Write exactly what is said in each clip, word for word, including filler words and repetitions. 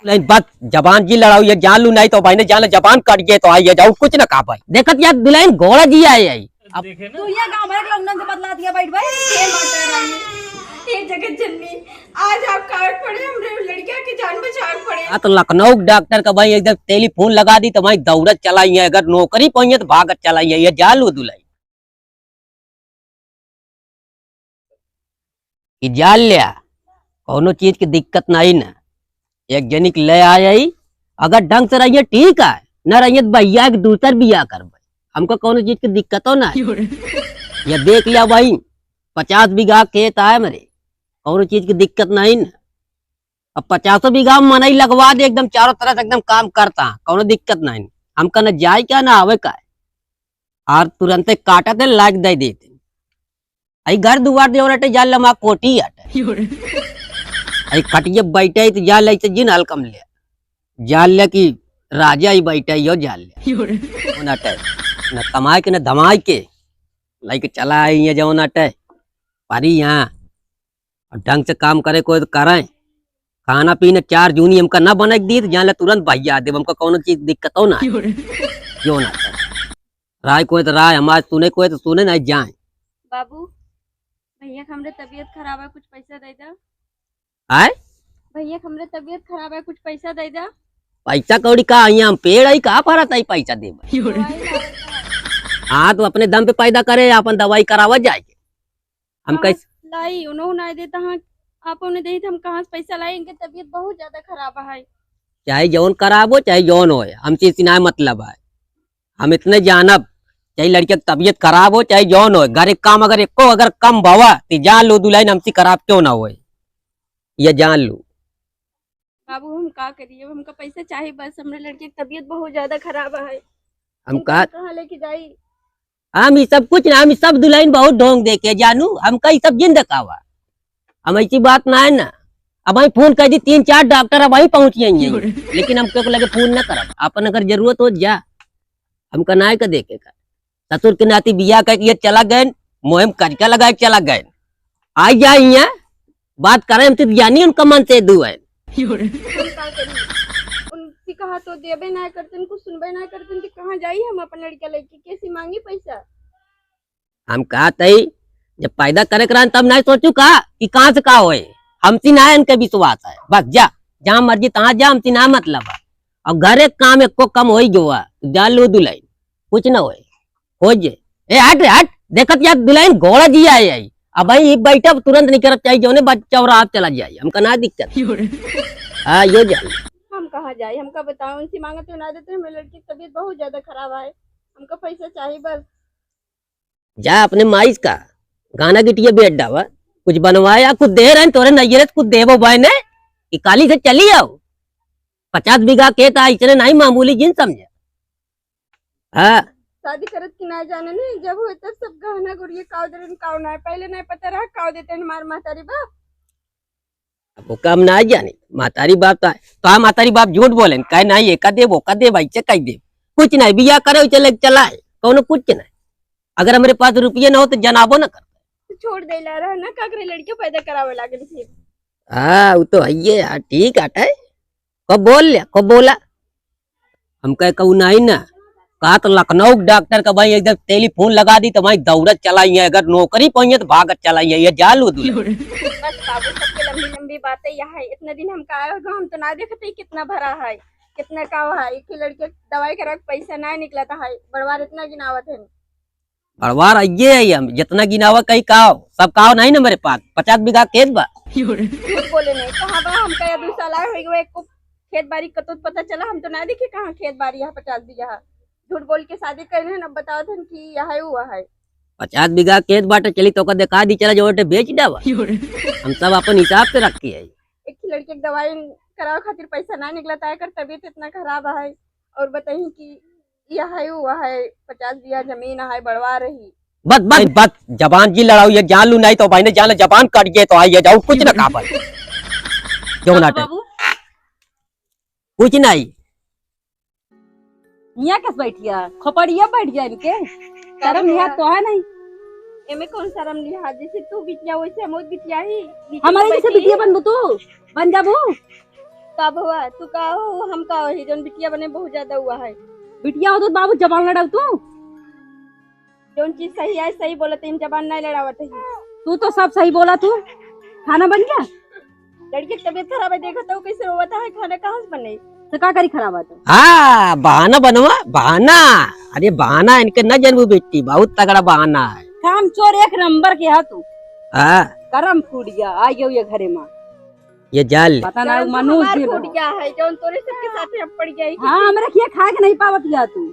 नहीं, बस जबान जी लड़ाओ, ये जान लू नहीं तो भाई ने जान ले, जबान कट गए तो आई ये जाओ, कुछ ना कहा भाई। देखत यार दुल्हन गोड़ा जी आए आई। अब देखे ना। तू यहाँ का हमारे लौंडन से बतला दिया, बैठ भाई। हे माता रानी, हे जगत जननी, आज आप काट पड़े, हमरे लड़किया के जान बचाए पड़े। हाँ, तो लखनऊ के डॉक्टर का भाई एकदम टेलीफोन लगा दी तो भाई दौड़त चला आई है, अगर नौकरी पाइए तो भागत चला आई है, ये जान लू दुल्हन। कि जान लिया, कौनो चीज की दिक्कत नहीं ना। एक जनी के ले आ जाई, अगर ढंग से रहिए ठीक है, न रहिए तो भैया के दूसर बियाह करबे, हमको कौनो चीज की दिक्कतो ना है। ये देख लिया भाई, पचास बीघा खेत आए मेरे, कौनो चीज की दिक्कत नहीं ना। अब पचासों बीघा में मनई लगवा दे, एकदम चारों तरफ से एकदम काम करता, कौनो दिक्कत नहीं। हमका न जाए क्या ना आवे का है। और तुरंते काटत है, लाइक दे देते। आई घर दुआर देवल अटे, जान ले हमार कोठी अटे। आई खटिये बैठे तो जान ले, इसे जिन हल्कम ले। जान ले कि राजा ही बैठे, यो जान ले। कौन अटे? न कमाए के, न धमाए के। लाइक चला आई है जौन अटे। पारी यहाँ। और ढंग से काम करे कोई तो करें। खाना पीना चार जूनी हमका ना बना के दी तो जान ले तुरंत भैया देब, हमका कौनो चीज दिक्कत हो ना। यो ना। राय कोई तो राय, हमारे सुने कोई तो सुने, नहीं जाए। बाबू, भैया के हमरे तबीयत खराब है, कुछ पैसा दे दे। आय? भैया के हमरे तबीयत खराब है, कुछ पैसा दे दे। पैसा कौड़ी का, यहाँ हम पेड़ आई का फरत आई पैसा देब? दवाई लावे के है। हाँ, तो अपने दम पे पैदा करे, अपन दवाई करावा जाए। हम हाँ, कैसे लाई, उन्हों ना देता हाँ, आप उन्हें दे, हम कहाँ से पैसा लाई? इनके तबीयत बहुत ज्यादा खराब है। चाहे जौन खराब हो, चाहे जौन होए, हमसे इसी ना मतलब है। हम इतने जानब, चाहे लड़के की तबीयत खराब हो, चाहे जौन होए, घर एक काम अगर एको अगर कम भवा, तो जान लो दुल्हन हमसे खराब क्यों ना होए, ये जान लो। बाबू, हम का करिए, हमका पैसा चाही बस, हमरे लड़के की तबीयत बहुत ज्यादा खराब है। हम इनका का हम कहाँ लेके जाई? हम ई सब कुछ ना, हम ई सब दुल्हन बहुत ढोंग देखे जानू, हमका ई सब जिन देखावा। हम ऐसी बात ना है ना, अब वहीं फोन कर दी, तीन चार डॉक्टर अब वहीं पहुंच जाएंगे, लेकिन हम क्यों लगे फोन ना करब, अपन अगर जरूरत हो जा, हमका ना है का देखे का। ससुर के नाती बियाह करके ये चला गए, मोहम करके लगा के चला गए। आ जा यहाँ, बात करे हमसे तो जानी उनका मन से दुआ है। हम का करी? उनसे कहा तो देबे ना करतन, कुछ सुनबे ना करतन, तो कहाँ जाई हम अपन लड़का लेके, कैसे मांगी पैसा? हम कहा तई, जब पैदा करे के रहन तब नहीं सोचू का कि कहाँ से का होए। हमसे ना इनके विश्वास है, बस जा, जहाँ मर्जी तहाँ जा, हमसे ना मतलब है। और घर एक काम एको कम हो ही गवा, जा लो दुल्हन, कुछ ना होए। हो जे, ए हट रे हट, देखत यार दुल्हन घोड़ा जी आए आई। अब भाई ई बैठा तुरंत नहीं करत चाहिए, जोने बच्चा और आप चला जाए, हमका ना दिक्कत। हाँ, यो जाए। हम कहाँ जाए, हमका बताओ, उनसे मांगते ना देते, हमारे लड़की की तबीयत बहुत ज्यादा खराब है, हमका पैसा चाहिए बस। जा अपने माइस का गाना गिटिया बेच डावा, कुछ बनवाया, कुछ दे रहे हैं तोरे नैयरे से, कुछ देबो बहने कि काली से चली आओ। पचास बीघा खेत आ, इतने नहीं मामूली जिन समझे। हाँ। शादी करत की ना जाने नहीं, जब हुए तब सब गहना गुड़िया काव दे रहे, काव ना है। पहले नहीं पता रहा काव देते हैं हमारे महतारी बाप। अब ओका हम ना जानी, महतारी बाप तो, तो हम महतारी बाप झूठ बोले, कहे नहीं, एका देब, ओका देब, ऐसे कह देब, कुछ नहीं, बियाह करे, चले, चला है, कौनो कुछ नहीं। अगर हमरे पास रुपये ना हो तो जनाबो ना कर। तो छोड़ दे ला रहा ना, का करे, लड़के पैदा करावे लागल फिर। हाँ, वो तो है ये यार, ठीक आटे। को बोल ले, को बोला। हम कहे कहू नहीं ना, कहा तो लखनऊ के डॉक्टर का भाई एकदम टेलीफोन लगा दी तो भाई दौड़त चला आई है, अगर नौकरी पाइए तो भागत चला आई है, ये जान लो दुल्हन। बस बाबू, सबके लंबी लंबी बातें यह है। इतने दिन हम का आए हो, हम तो ना देखते ही कितना भरा है, कितना का है। एक ही लड़के दवाई करा के पैसा ना निकला था है, बड़वार इतना गिनावत है। बड़वार आइए है, हम जितना गिनावा कहीं काव, सब काव नहीं ना मेरे पास, पचास बीघा खेत बा। झूठ बोले नहीं, कहाँ बा? हम कहे दू साल आए होइगे, एको खेत बारी कतो पता चला, हम तो ना देखे कहाँ खेत बारी है पचास बीघा। झूठ बोल के शादी करने हैं, अब बताओ थे कि यह है, वो है। पचास बीघा खेत बाटे, चली तो ओका देखा दी, चला जो ओटे बेच डावा। हम सब अपन हिसाब से रखी है। एक ही लड़के के दवाई करावे खातिर पैसा ना निकला था, एकर तबीयत इतना खराब है। और बताई कि यह है, वो है, पचास बीघा जमीन है, बड़वा रही। बस, बस, बस, जबान जी लड़ाओ, ये जान लू नहीं तो भाई ने जान ले, जबान कट गए तो आई है, जाओ, कुछ ना कहा भाई। क्यों ना बाबू? कुछ नहीं। यहाँ कस बैठिया? खोपड़िया बैठ जाए इनके। शर्म लिहाज तो है नहीं। एमे कौन शर्म लिहाज? जैसे तू बिटिया वैसे हम बिटिया ही। हमारे जैसे बिटिया बनबू तू? बन जाबू? का भवा, तू का हो, हम का हो, ही जौन बिटिया बने बहुत ज्यादा हुआ है। बिटिया हो तो बाबू जबान लड़ाऊ तू। जौन चीज सही है, सही बोलत है, हम जबान नहीं लड़ावत है। तू तो सब सही बोला तू। खाना बन गया? लड़की की तबीयत खराब है, देखत हो कैसे रोवत है, खाना कहाँ से बने? तो का करी खराब है तो? हाँ, बहाना बनवा, बहाना। अरे बहाना इनके न जनबू बेटी, बहुत तगड़ा बहाना है। काम चोर एक नंबर के हा तू। हाँ। करम फूट गया, आ गयो ये घरे मा। ये जाल ले। पता ना, जौन तू मनुष्य हमार दिन फूट हो। गया है, जौन तोरे सबके साथे हम पड़ गई। हाँ, हमरे खिया खाए के नहीं पावत गया तू।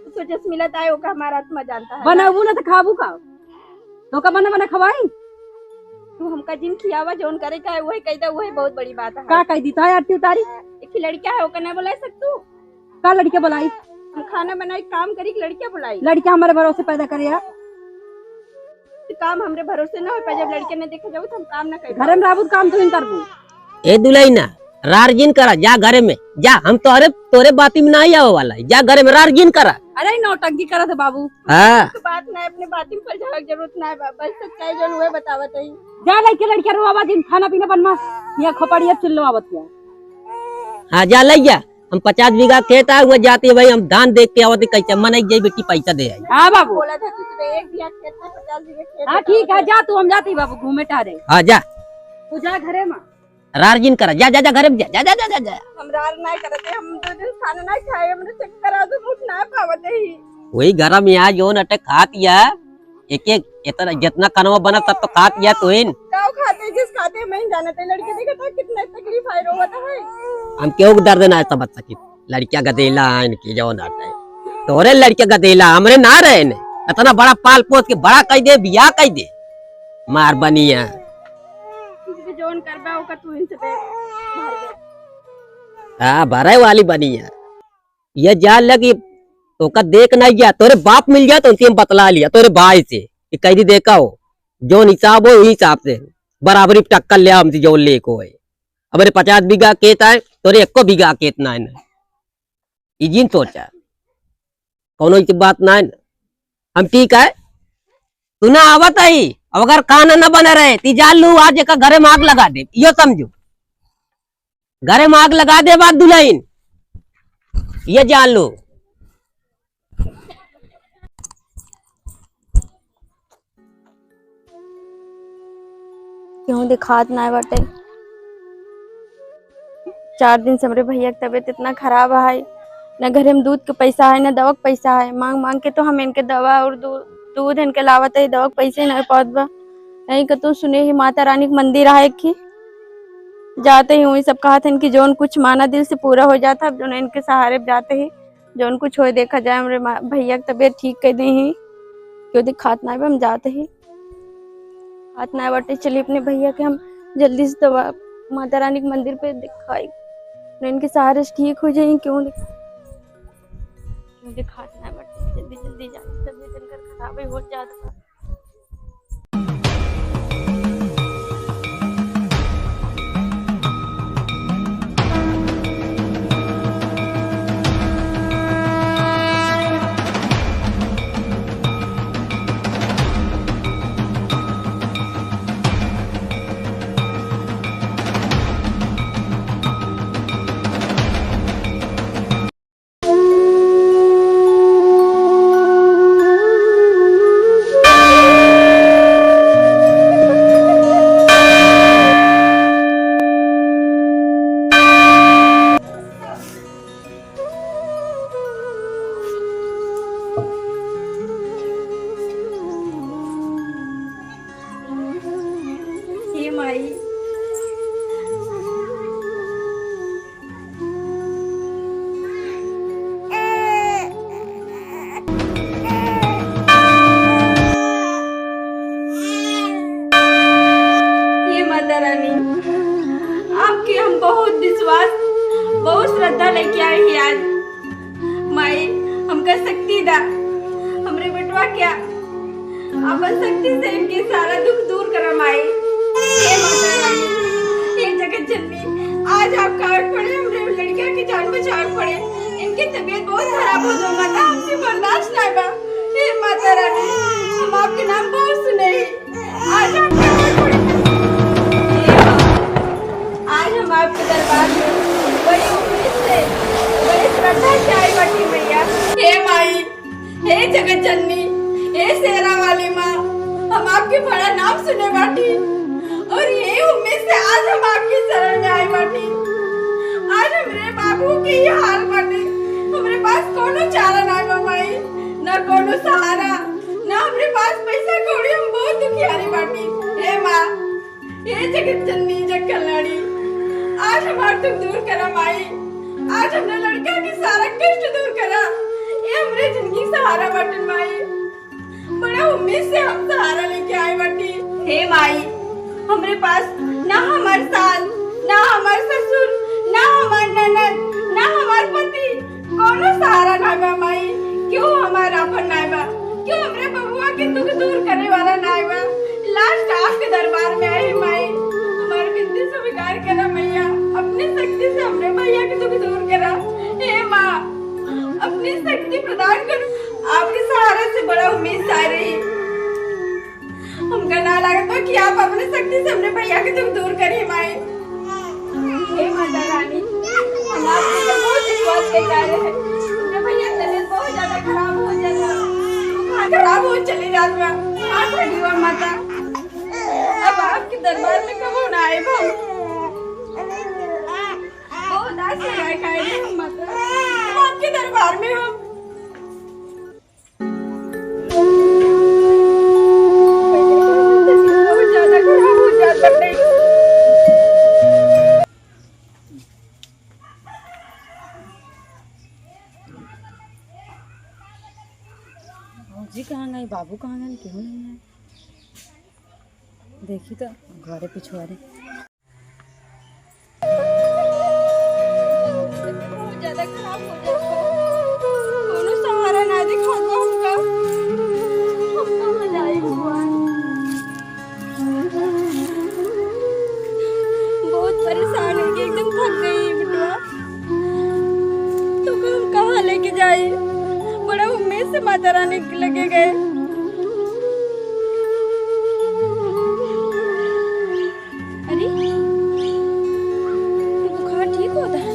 तू सोचस मिलत आए, ओका हमारा आत्मा जानता है। बनाबू ना तो खाबू का? तो का बना बना खवाई? तू हमका जिन खियावा, जौन करे का है, वही कह दे, वही बहुत बड़ी बात है। का कह दी? तो है आरती उतारी। एक ही लड़का है, ओका ना बुला सकतू? का लड़का बुलाई? हम खाना बनाई, काम करी, लड़का बुलाई। लड़का हमारे भरोसे पैदा करे यार। काम हमरे भरोसे ना हो पाए, जब लड़के न देखे जाऊ तो हम काम ना कर घर में रहबू तो काम तू ही करबू। ए दुलहिना, रार जिन करा, जा घरे में जा, हम तोरे तोरे बाती में ना आवे वाला है, जा घरे में रार जिन करा। अरे नौटंकी करत है बाबू। हाँ। तो बात ना अपने बाती में पड़ जावे के जरूरत ना है बाबा, सच्चाई जौन हुए बतावत है। जा लइके लड़के रोवा जिन खाना पीना बनवा, यहाँ खोपड़िया चिल्लवावत है। हाँ जा लइ जा, हम पचास बीघा खेत आए हुए जाते भाई, हम धान देख के आवत कैसे मन एक जाई बेटी पैसा दे आई। हाँ बाबू। बोला था तुझे एक बीघा खेत में पचास बीघा खेत हाँ बतावत ठीक है, है। जा तू, हम जाती बाबू घूमे टहरे। हाँ जा। तू जा घरे में। रार जिन करा, जा जा जा घरे में जा, जा जा जा जा जा। हम रार ना करते, हम दो दिन खाना ना खाए, हमरे चक्कर आ तो उठ ना पावत ही। वही घर में आज जौन अटक खात या, एक एक इतना जितना कनवा बना तब तो खात या तो इन। का खाते जिस खाते मैं जानते लड़के देखा था कितना तकलीफ है रोवत है। हम केहू के दर्द ना समझ सकी। लड़किया गदेला है इनकी जौन आटे। तोरे लड़के गदेला हमरे ना रहे ने। इतना बड़ा पाल पोस के बड़ा कह दे, बियाह कह दे। मार बनिया। तुझे जौन करबा ओका तू इनसे बे-, मार दे। हाँ, भरे वाली बनिया। ये जान ले कि तोका देख नहीं गया, तोरे बाप मिल गया तो उनसे हम बतला लिया, तोरे भाई से कि कैदी देखा हो, जौन हिसाब हो, वही हिसाब से बराबरी पे टक्कर ले हमसे जौन लेको है। हमरे पचास बीघा खेत है, तोरे एको बीघा खेत ना है ना। ई जिन सोचा, कौनो इतनी बात ना है ना। हम ठीक है, तू ना आवत है, अब अगर खाना ना बना रहे, ती जान लू आज एक घरे में आग लगा दे, यो समझो। घरे में आग लगा दे बात दुलहिन, ये जान लो। केहू देखात नाय बाटे। चार दिन से हमरे भैया के तबीयत इतना खराब है, न घरे में दूध के पैसा है, न दवा के पैसा है। मांग मांग के तो हम इनके दवा और दू-, दूध इनके लावत है, दवा के पैसे नहीं पावत बा। नहीं कतहूँ सुने ही माता रानी के मंदिर है एक ही, जाते ही वहीं सब कहत हन कि जौन कुछ माना दिल से पूरा हो जाता। अब जौन इनके सहारे जाते ही जौन कुछ होए देखा जाए, हमरे मा-, भैया के तबीयत ठीक कर दे ही, क्यों देखात ना बा, हम जाते ही। हाथ ना बाटे, चली अपने भैया के हम जल्दी से दवा माता रानी के मंदिर पे दिखाई, इनके सहारे से ठीक हो जाए। क्यों देख-, क्यों देखात ना बाटे, जल्दी जल्दी जाए, तबीयत इनकर खराब ही हो जाता। हे माई। हे माता रानी, आपके हम बहुत विश्वास, बहुत श्रद्धा लेके आए हैं आज। माई, हमका शक्ति दा, हमरे बेटवा क्या आपन शक्ति से इनके सारा दुख दूर करा माई। हे माता रानी, हे जगत जननी, आज आपका आवे पड़े, हमरे लड़किया के जान बचावे पड़े। इनके तबीयत बहुत खराब हो गई माता, हमसे बर्दाश्त ना बा। हे माता रानी, हम आपके नाम बहुत सुने हैं। आज आपके आवे पड़े। हे माँ, आज हम आपके दरबार में जगत जननी, ए शेरा वाली माँ, हम आपके बड़ा नाम सुने बाटी और ये उम्मीद से आज हम आपके शरण में आए बाटी। आज हमरे बाबू के ये हाल बाटे, हमरे पास कोनो चारा ना बा माई, ना कोनो सहारा, ना हमरे पास पैसा कौड़ी, हम बहुत दुखियारी बाटी। हे माँ, हे जगत जननी जग कल्याणी, आज हमार दुख दूर करा माई, आज हमरे लड़का के सारा कष्ट दूर करा। ये हमरे जिंदगी सहारा बाटन माई, बड़ा उम्मीद से हम सहारा लेके आए बाटी। हे माई, हमरे पास ना हमार सास, ना हमार ससुर, ना हमार ननद, ना हमार पति, कोनो सहारा ना बा माई। क्यों हमार आपन ना बा? क्यों हमरे बबुआ के दुख दूर करे वाला ना बा? लास्ट आपके दरबार में आई माई, हमार विनती स्वीकार करा मैया, अपनी शक्ति से हमरे भैया के दुख दूर करा। हे माँ, अपनी शक्ति प्रदान कर, आपके सहारे से बड़ा उम्मीद आ रही। हमका ना लागत बा कि आप अपने शक्ति से हमरे भैया के दुख दूर करी माई। हे माता रानी, हम आपके ऊपर बहुत विश्वास के कार्य है। हमरे भैया के तबीयत बहुत ज्यादा खराब हो जाता, हाँ, खराब हो चली जात बा। हाँ, धन्यवाद माता, अब आपके दरबार में कबो ना आए हम। बहुत आस लगाए खाए हम माता, अब आपके दरबार में हम बहुत ज्यादा खराब हो जात बाटे। भौजी कहाँ गई, बाबू कहाँ गए, केहू नहीं है। देखी तो घरे पिछुआरे। बहुत ज्यादा खराब हो गया। कोनो सहारा ना दिखात बा हमका। हम कहाँ जाई भगवान? बहुत परेशान हो गई, एकदम थक गई बिटुआ। तो हम कहाँ लेके जाई? बड़ा उम्मीद से माता रानी के लगे गए। अरे, ये बुखार ठीक होता है?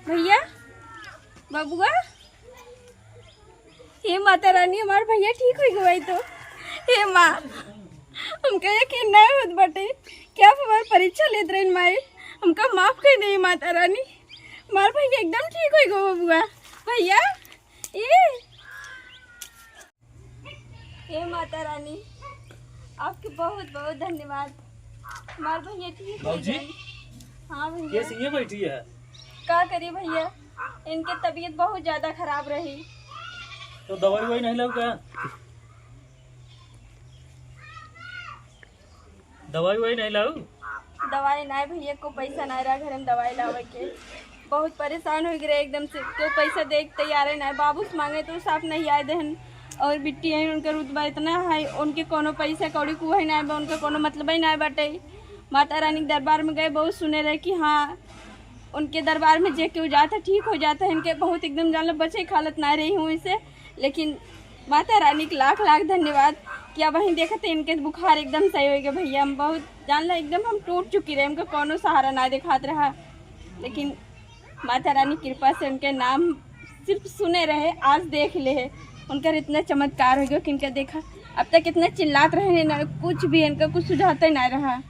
भैया, बबुआ, हे माता रानी, हमार भैया ठीक हो गए तो। हे माँ, हमका यकीन नहीं होत बाटे कि आप हमार परीक्षा लेत रहन माई, हमका माफ कर दे माता रानी, हमार भैया एकदम ठीक हो गए बबुआ। भैया, ये हे माता रानी, आपके बहुत बहुत धन्यवाद। हमार भैया ठीक हो भौजी? गए। हाँ भैया। कैसे ये बैठी है? का करी भैया, इनके तबीयत बहुत ज्यादा खराब रही। तो दवाई ववाई नहीं लाऊ का? दवाई ववाई नहीं लाऊ? दवाई नहीं भैया, को पैसा नहीं रहा घर में दवाई लावे के। बहुत परेशान हो गए एकदम से, क्यों पैसा दे के तैयार है ना। बाबू से मांगे तो साफ नहीं आए देहन। और बिट्टी है, उनका रुतबा इतना है, उनके कोनो पैसा कौड़ी कुछ नहीं बा, उनका कोनो मतलब ही नहीं बाटे। माता रानी के दरबार में गए, बहुत सुने रहे कि हाँ, उनके दरबार में जे केहू जाता ठीक हो जाता है। इनके बहुत एकदम जान लो बचे के हालत ना रही हूँ इसे, लेकिन माता रानी के लाख लाख धन्यवाद कि अब वहीं देखते इनके बुखार एकदम सही हो गया। भैया हम बहुत जान लो एकदम हम टूट चुकी रहे, हमका कोनो सहारा ना दिखात रहा, लेकिन माता रानी कृपा से उनके नाम सिर्फ सुने रहे, आज देख ले है। उनकर इतना चमत्कार हो गया कि इनका देखा, अब तक इतना चिल्लात रहे ना, कुछ भी इनका कुछ सुझाते ना रहा।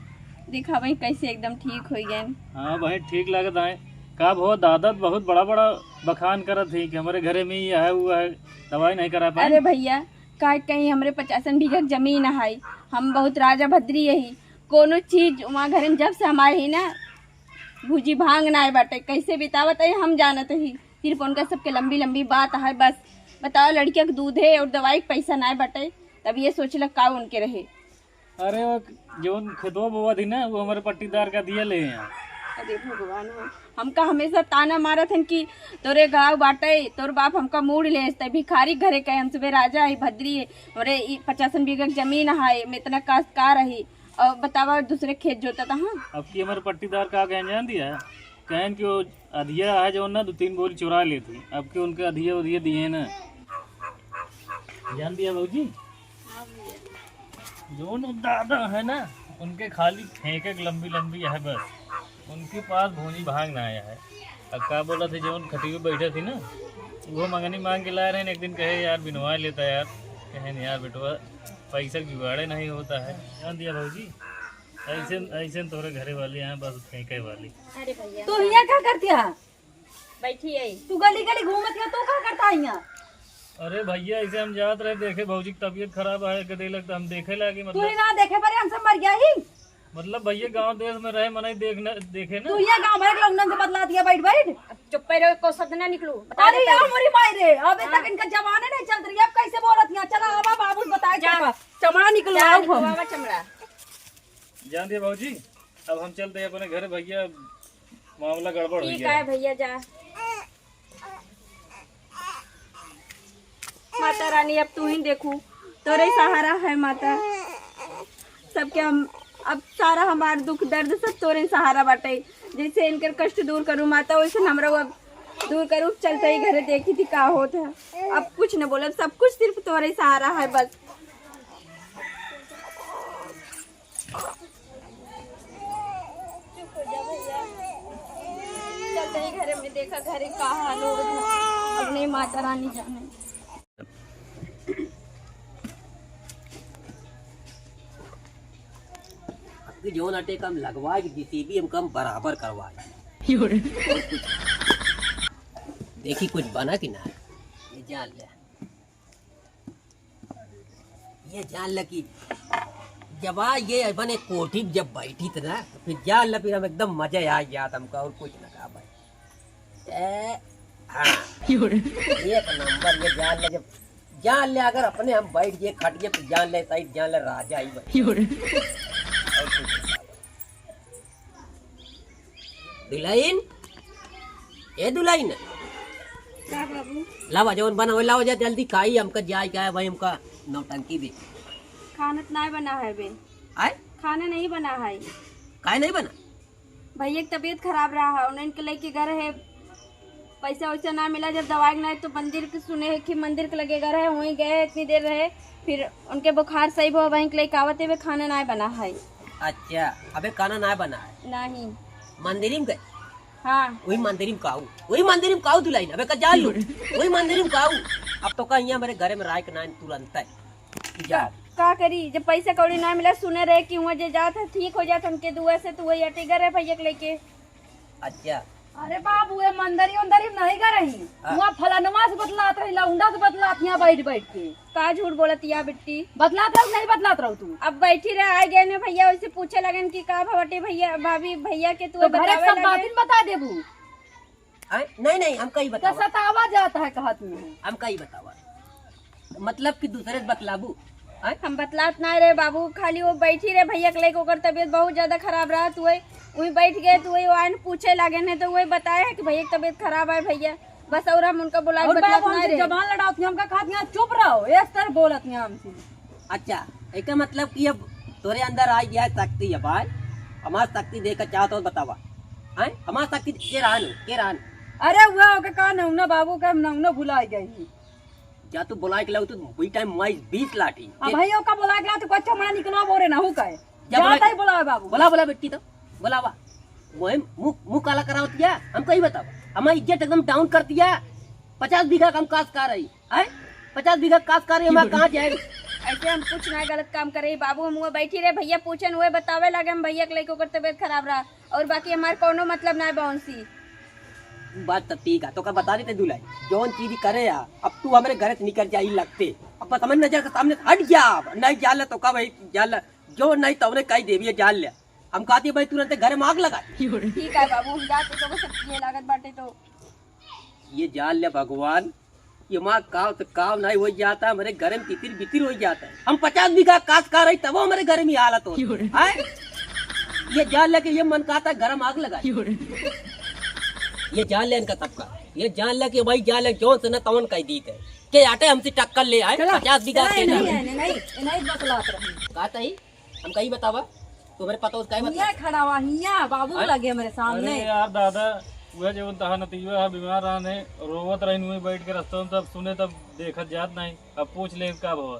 देखा वही कैसे एकदम ठीक हो गए। हाँ भाई, ठीक लागत है। का भो दादा त बहुत बड़ा बड़ा बखान करत है कि हमारे घरे में ये है वो है, दवाई नहीं करा पाए। अरे भैया, का कहीं हमरे पचासन बीघा के जमीन है, हम बहुत राजा भद्री यही, कोनो चीज वहाँ घरे में जब से हमारे ही ना भूजी भांग नाय बाटे, कैसे बितावत है हम जानत ही। सिर्फ उनका सबके लंबी लंबी बात है बस। बताओ, लड़किया के दूधे और दवाई के पैसा नाय बाटे, तब ये सोचलक का उनके रहे। अरे वो जौन खेतवा बोआ थी ना, वो हमारे पट्टीदार का दिया ले हैं। अरे भगवान हो, हमका हमेशा ताना मारत हन कि तोरे गाँव बाटे, तोर बाप हमका मूड़ ले, ते भिखारी घरे के, हम सुबह राजा है भद्री है, हमरे ई पचासन बीघा के जमीन है, मैं इतना काश्तकार रही, और बतावा दूसरे खेत जोतत, हाँ। अब की हमारे पट्टीदार का कहें जान दिया, कहें कि वो अधिया है जो ना दो तीन बोरी चुरा लेती, अब के उनके अधिया उधिया दिए ना। जान दिया भौजी, जौन दादा है ना, उनके खाली फेंके के लंबी लंबी है बस, उनके पास भूजी भांग ना आया है। अब का बोला थे, जौन खटी पे बैठे थी ना, वो मंगनी मांग के लाए रहे, एक दिन कहे, "यार, बिनवा लेता यार।" कहे, "नहीं यार बेटवा, पैसा जुगाड़े नहीं होता है।" जान दिया भौजी, ऐसे, ऐसे तोरे घरे वाले हैं, बस फेंके वाली। अरे भैया। तू हियाँ का करती है? बैठी है। तू गली गली घूमत है, तू का करता है हियाँ? अरे भैया, ऐसे हम जात रहे, देखे भौजी की तबीयत खराब है, के देलक तो हम देखे लागे, तू ही मतलब। ना देखे परे, हमसे मर गया ही। मतलब भैया, गांव देश में रहे, मनई देख न, देखे ना। तू ये गांव भर के लौंडन से बतलात है बैठ बैठ। अब चुप्पे रहो, एको शब्द ना निकलू। बता अरे देते यार, हैं। मोरी माई रे, अबे हाँ। तक इनका जबाने नहीं चलत रही, अब कैसे बोलत है? चला, आवा बाबू बताए जा। चपा, चमड़ा निकलवाओ जा, हम। निकलवावा चमड़ा। जान दिया भौजी, अब हम चलते हैं अपने घर, भैया मामला गड़बड़ हो ठीक गया है है। भैया, जा। माता रानी, अब तू ही देखू, तोरे सहारा है माता। सबके हम, अब सारा हमार दुख दर्द सब तोरे सहारा बाटे। जैसे इनकर कष्ट दूर करू माता, वैसे हमरा अब दूर करू। चलते ही घरे देखी थी का होत है। अब कुछ न बोलब, सब कुछ सिर्फ तोरे सहारा है बस। चुप हो जा भैया, चल तनी घरे में देखा, घरे का हाल हो रहा। अपने माता रानी जाने। अबकी जौन अटे कम लगवाए कि जीसीबी हम कम बराबर करवाए। देखी कुछ बना कि ना। ये जान ले। ये जान ल कि जब आ ये बने कोठी में जब बैठी त ना, तो फिर जान ल फिर हम एकदम मजा आ जात हमका, और कुछ ना कहा भाई। ए, हाँ। एक नंबर। ये जान ल जब, जान ले अगर अपने हम बैठ गए खटिए तो जान ले सही, जान ले राजा ही बने। और कुछ ना कहा भाई। दुल्हन, ए दुल्हन। का बाबू? लावा जवन बना हो, लावा जा जल्दी खाई, हमका जाए का है भाई, हमका नौटंकी दे। खाना तो नहीं बना है बे। आय? खाना नहीं बना है। काहे नहीं बना? भैया की तबीयत खराब रहा है, उन्हें इनके लेके घर है, पैसा वैसा ना मिला, जब दवाई के ना तो मंदिर के सुने है कि मंदिर के लगे घर है, वहीं गए, इतनी देर रहे, फिर उनके बुखार सही हुआ, वहीं के लेके आवत है, वे खाना ना बना है। अच्छा, अबे खाना ना बना है? नहीं। मंदिर में गए? हाँ। वही मंदिर में काऊ, वही मंदिर में काऊ दुल्हन, अबे का जान लो, वही मंदिर में काऊ। अब तो का यहाँ मेरे घरे में राय के नाइन तुरंत है। जा। का करी, जब पैसा कौड़ी ना मिला, सुने रहे कि वहाँ जे जात है ठीक हो जात, उनके दुआ से तो वही अटेगर है भैया के लेके। अच्छा। अरे बाबू, ये मंदरी उंदरी में नहीं गए रही। हाँ। वहाँ फलानवा से बतलात रही, लौंडा से बतलात यहाँ बैठ बैठ के। का झूठ बोलत या बिट्टी? बतलात रहू, नहीं बतलात रहू तू? अब बैठी रहे, आ गए ने भैया, वैसे पूछे लगन कि का भवटे भैया, भाभी, भैया के तू तो घरे बतावे सब लगे। बातिन बता देबू। आय? नहीं, नहीं, हम कहीं तो बतावा। सतावा जाता है कहत में। हम कहीं बतावा। मतलब कि दूसरे से बतलाबू। आय? हम बतलात ना रहे बाबू, खाली वो बैठी रहे भैया के लेके, ओकर तबीयत बहुत ज्यादा खराब रहत हुए, वहीं बैठ गए तो वही आए न पूछे लागे न तो वही बताए है कि भैया की तबीयत खराब है भैया, बस और हम उनका बुला के और बतलात बाबू ना हमसे रहे। जबान लड़ावत हैं, हमका कहत हैं चुप रहो, इस तरह बोलत हैं हमसे। अच्छा, एका मतलब कि अब तोरे अंदर आ गया है शक्ति, अब आय हमार शक्ति देख के चाहत हो बतावा, हैं? हमार शक्ति के रहन, के रहन? अरे हुआ ओके का नौना बाबू के हम नौना भुला गए ही। जा तू बुलाए के लाऊ, तू वही टाइम माई बीस लाठी। अब भाई ओका बुलाए के ला, तू कोई चमड़ा निकलवा बोरे ना हो काहे? जा बुला जाता के ही बुलावे बाबू। बुला, बुला बेटी तो, बुलावा। वही मुंह, मुंह काला करावत गया, हम कहीं बतावा। हमारी इज्जत एकदम डाउन कर दिया। पचास बीघा का हम कास कर रही, हैं? पचास बीघा कास कर रही, हमारा कहाँ जाए? ऐसे हम कुछ ना गलत काम करे ही बाबू, हम हुआ बैठी रहे, भैया पूछन, हुए बतावे लगे हम भैया के लेके ओकर तबीयत खराब रहा, और बाकी हमार कौनो मतलब ना है बा उनसे। बात तो ठीक है, तो का बता देते दुलाई, जौन चीज करे आ, अब तू हमारे घर से निकल जाई लगते, अब बस हमारे नजर के सामने से हट जा, अब नहीं जान ले तो का भाई जान ले, जो नहीं तो उन्हें कही देवी जान ले, हम कहती भाई तुरंत घर में आग लगा। ठीक है बाबू, हम जाते तो बस ये लागत बाटे तो। ये जान ले भगवान, ये माँ काव तो काव नहीं हो जाता, हमारे घर में तितिर बितिर हो जाता है। हम पचास बीघा कास का रही तब हमारे घर में ये हालत हो। हैं? ये जान ले कि ये मन कहता है घर में आग लगा। ये जान ले इनका सबका, ये जान ले कि भाई जान ले जौन से न तवन कह दी थे। के आटे हमसे टक्कर ले आए, चला, पचास बीघा चला, के नहीं, नाम। नहीं, नहीं, नहीं बतलात रही। का तई? हम कहीं बतावा, तुम्हारे पता उसका ही हियाँ बता। खड़ा हुआ, हियाँ बाबू हैं? लगे मेरे सामने। अरे यार दादा, वह जो तहा नतीजा है, बीमार रहने, रोवत रही, वहीं बैठ के रास्ता में तब सुने, तब देखत जात नहीं। अब पूछ ले का भवा।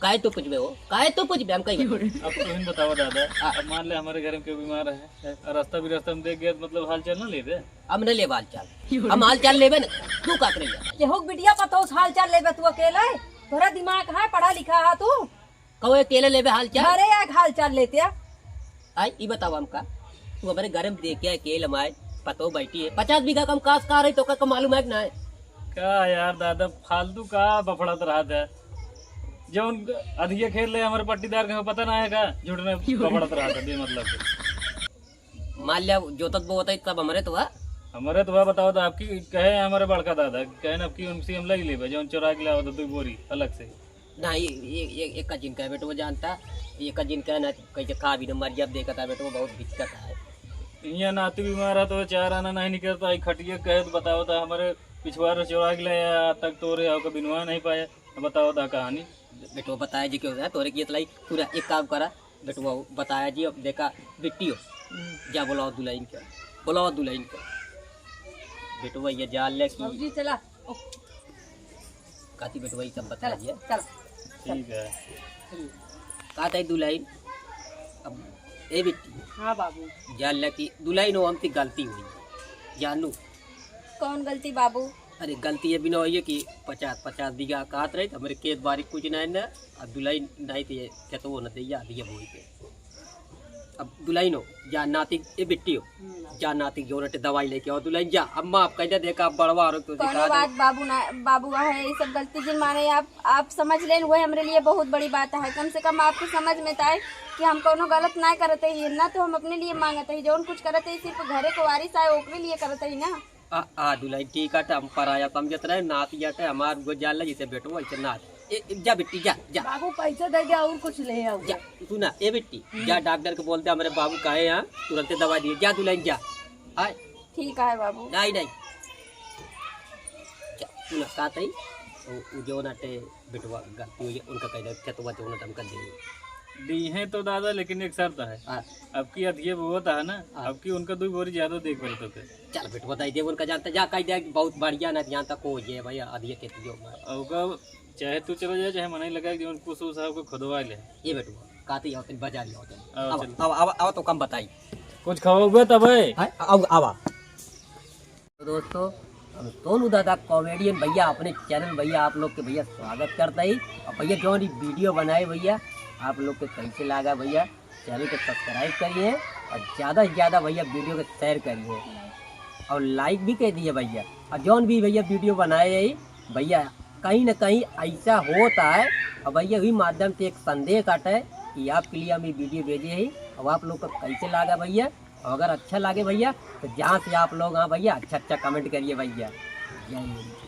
काहे तू पूछबे हो? काहे तू पूछबे? हम कहीं बताओ। अब तुम बताओ दादा, हाँ। अब मान ले हमारे घर में कोई बीमार है, और रास्ता भी रास्ता में देख गया, मतलब हाल चाल ना लेबे? हम नहीं लेबे हाल चाल, हम हाल चाल लेबे ना। तू का करे? केहू के बिटिया पतोह से हाल चाल लेबे तू अकेले? तोरा दिमाग है, पढ़ा लिखा है तू? कहो अकेले लेबे हाल चाल? अरे यार, हाल चाल लेते हैं। आई, ई बताओ हमका, तू हमारे घर में देखे अकेले माए, पतोह बैठी है, पचास बीघा कम कास का रही, तो का मालूम है कि ना है? का यार दादा, फालतू का बफड़त रहत है? जौन अधिया खेत ले हमारे पट्टीदार के पता ना है का? झूठ में बफड़त रहत है बेमतलब के। मान लिया, जोतत बोवत है, तब हमरे तो हुआ। हमरे तो हुआ, बताओ तो आपकी कहे हमारे बड़का दादा, कहे ना आपकी उनसे हम लग लेबे, जौन चोरा के लावत है दो बोरी अलग से। ना, ये, ये, ये, ये का जिनका है बेटो, वो जानता, ये का जिनका है ना, कैसे खा भी ना मर गया, अब देखता है बेटो, बहुत दिक्कत है। यहाँ नाती बीमार है तो चार आना नहीं निकलता है, खटिया कहे तो बताओ तो हमारे पिछवार चोरा के ले आया, आज तक तोरे आओ का बिनवा नहीं पाया, बताओ तो कहानी। बेटो बताया जी क्यों है, तोरे की इतलाई पूरा एक काम करा, बेटवा बताया जी, अब देखा बिट्टी हो, हम्म। जा बुलाओ दुल्हन के, बुलाओ दुल्हन के। बेटवा ये जान ले कि बाबूजी चला। काती बेटवा ये सब बता चला, दिया। चला। ठीक है। हम्म। का ताई दुल्हन, अब ए बिट्टी, हाँ बाबू। जान ले कि दुल्हन हो, हमसे गलती हुई, जानू। कौन गलती बाबू? अरे गलती ये भी ना होई है कि पचास, पचास बीघा कात रहे, तो हमारे खेत बारी कुछ ना है ना, अब दुल्हन नहीं तो ये खेतवो न दैया, अब ये बोई पे। अब दुल्हन हो, जा नाती, ए बिट्टी हो, हम्म। जा नाती जो रटे दवाई लेके आओ, दुल्हन जा, अब माफ कर दे, देखा अब बड़वा और तो कौनो दिखा दे। बात बाबू ना, बाबू है, ये सब गलती जिन माने आप, आप समझ लेन, वही हमरे लिए बहुत बड़ी बात है। कम से कम आपके समझ में तो आए कि हम कौनो गलत ना करते ही ना, तो हम अपने लिए मांगते ही, जौन कुछ करते ही सिर्फ घरे को वारिस आए, ओकरे लिए करते ही ना। आ, आ दुल्हन ठीक आटे, हम पराया समझत रहे, नाती आटे, हमार गो जान लगी से बेटो, ऐसे नात। ए, ए, जा बिट्टी, जा, जा। बाबू पैसे दे दे और कुछ ले आओ। जा, सुना, ए बिट्टी, हम्म। जा डॉक्टर को बोल दे, हमारे बाबू काहे यहाँ, तुरंत दवा दिए, जा दुल्हन, जा। आय। ठीक है बाबू। नहीं, नहीं। जा, सुना, का तई, उ, उ जो नाटे बेटवा गलती हुई है, उनका कह दे, खेतवा चौना टमका दे। दी हैं तो दादा, लेकिन एक शर्त है। हाँ। अब की अधिये बोवत है ना, हाँ। अब की उनका दो बोरी ज्यादा देख पड़े तो के। चल बेटवा, दे दे उनका, जानता जा, कह दे कि बहुत बढ़िया ना, जानता को ये भैया अधिये के दियो मैं। अब का चाहे तू चला जाए, चाहे मनाई लगा कि उनको सूस है, उनको खुदवा ले। ये बेटवा, काती आओ, तनी बजा लिया होते। आओ, अब, चल। अब, अब, अब तो कम बताई। कुछ खाओगे तब है? हाँ, अब, आवा। तो दोस्तों, हम सोनू दादा कॉमेडियन भैया अपने चैनल भैया आप लोग के भैया स्वागत करता ही। और भैया जौन ई वीडियो बनाए भैया, आप लोग के कैसे लागा भैया, चैनल को सब्सक्राइब करिए और ज़्यादा से ज़्यादा भैया वीडियो को शेयर करिए और लाइक भी कर दिए भैया। और जौन भी भैया वीडियो बनाए है भैया, कहीं ना कहीं ऐसा होता है। और भैया वही माध्यम से एक संदेश आता है कि आपके लिए हम ये वीडियो भेजे हैं। अब आप लोग को कैसे लागा भैया, और अगर अच्छा लागे भैया, तो जहाँ से आप लोग हाँ भैया, अच्छा अच्छा कमेंट करिए भैया। जय हिंद।